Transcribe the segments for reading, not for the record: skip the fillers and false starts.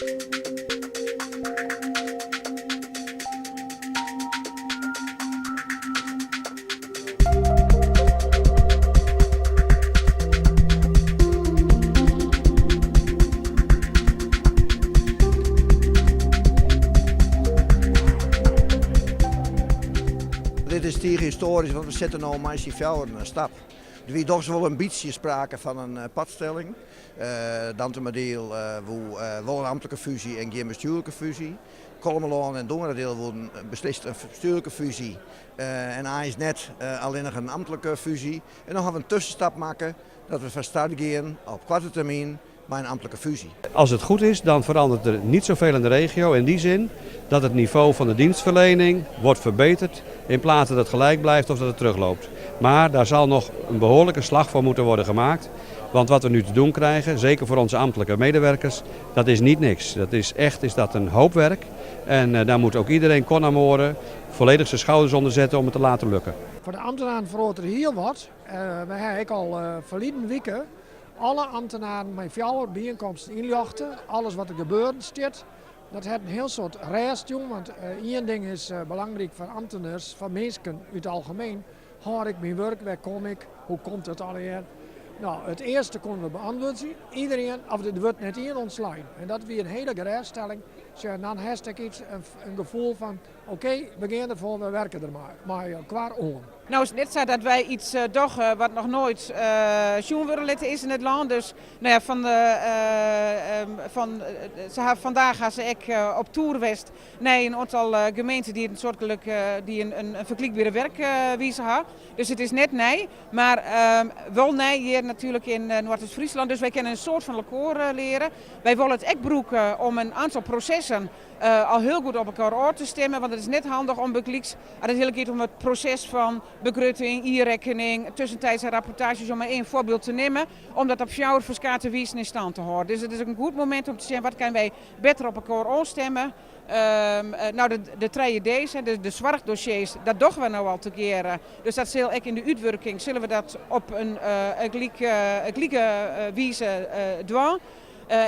Dit is tige histoarysk, want we sette no mei syn fjouweren in stap. Der wie dochs wol in bytsje sprake fan in patstelling. Dantumadiel woe wol in amtlike fúzje en gjin bestjoerlike fúzje. Kollumerlân en Dongeradiel woenen beslist in bestjoerlike fúzje en eins net allinnich in amtlike fúzje. En no hawwe we in tuskenstap makke dat we fan start gean op koarte termyn mei in amtlike fúzje. Als het goed is, dan verandert er niet zoveel in de regio in die zin dat het niveau van de dienstverlening wordt verbeterd in plaats dat het gelijk blijft of dat het terugloopt. Maar daar zal nog een behoorlijke slag voor moeten worden gemaakt. Want wat we nu te doen krijgen, zeker voor onze ambtelijke medewerkers, dat is niet niks. Dat is echt is dat een hoop werk. En eh, daar moet ook iedereen con amore volledig zijn schouders onder zetten om het te laten lukken. Foar de ambtenaren feroaret der hiel wat. Uh, we hawwe ek al uh, ferline wike alle ambtenaren mei fjouwer byienkomsten ynljochte. Alles wat der gebeuren stiet. Dat hat in hiel soad rêst jûn, want ien ding is belangryk foar amteners, foar minsken út it algemien. Hâld ik myn wurk, wêr kom ik, hoe komt it allegear? No, it earste koene we beantwurdzje. Iedereen, of der wurdt net ien ûntslein. En dat wie in hiele gerêststelling. Sjoch, dan hast ek iets, in gefoel fan oké, we gean derfoar, we werke der mei elkoar oan. No is it net sa dat wy iets dogge wat noch noait sjoen wurde litten is yn it lân. Dus no ja, fan de, fan, se ha, vandaag ha se ek op toer west nei in oantal gemeenten dy't in soartgelyk, dy't in fergelykbere werkwize ha. Dus it is net nij, mar wol nij hjir natuerlik yn Noardeast-Fryslân. Dus wy kinne in soad fan elkoar leare. Wy wolle it ek brûke om in oantal prosessen al hiel goed op elkoar ôf te stimmen, want it is net handich om bygelyks, as it hiel giet om it proses fan begrutting, jierrekkening, tussentijdse rapportaazjes, om mar ien foarbyld te nimmen, om dat op fjouwer ferskate wizen yn stân te hâlden. Dus it is ek in goed momint om te sjen wat kinne wy better op elkoar ôfstimme. No, de trije D's, de soarchdossiers, dat dogge we no al tegearre. Dus dat sil ek yn de útwurking, sille we dat op in gelike wize dwaan.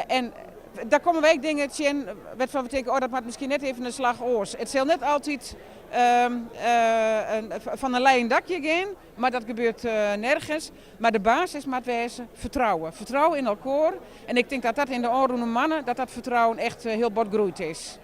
En daar komme wy ek dingen tsjin wêrfan we tinke, oh dat moat miskien net even in slach oars. It sil net altyd fan in leien dakje gean, mar dat gebeurt nergens. Mar de basis moat wêze fertrouwen. Fertrouwen yn elkoar. En ik tink dat dat yn de ôfrûne moanne, dat dat fertrouwen echt hiel bot groeid is.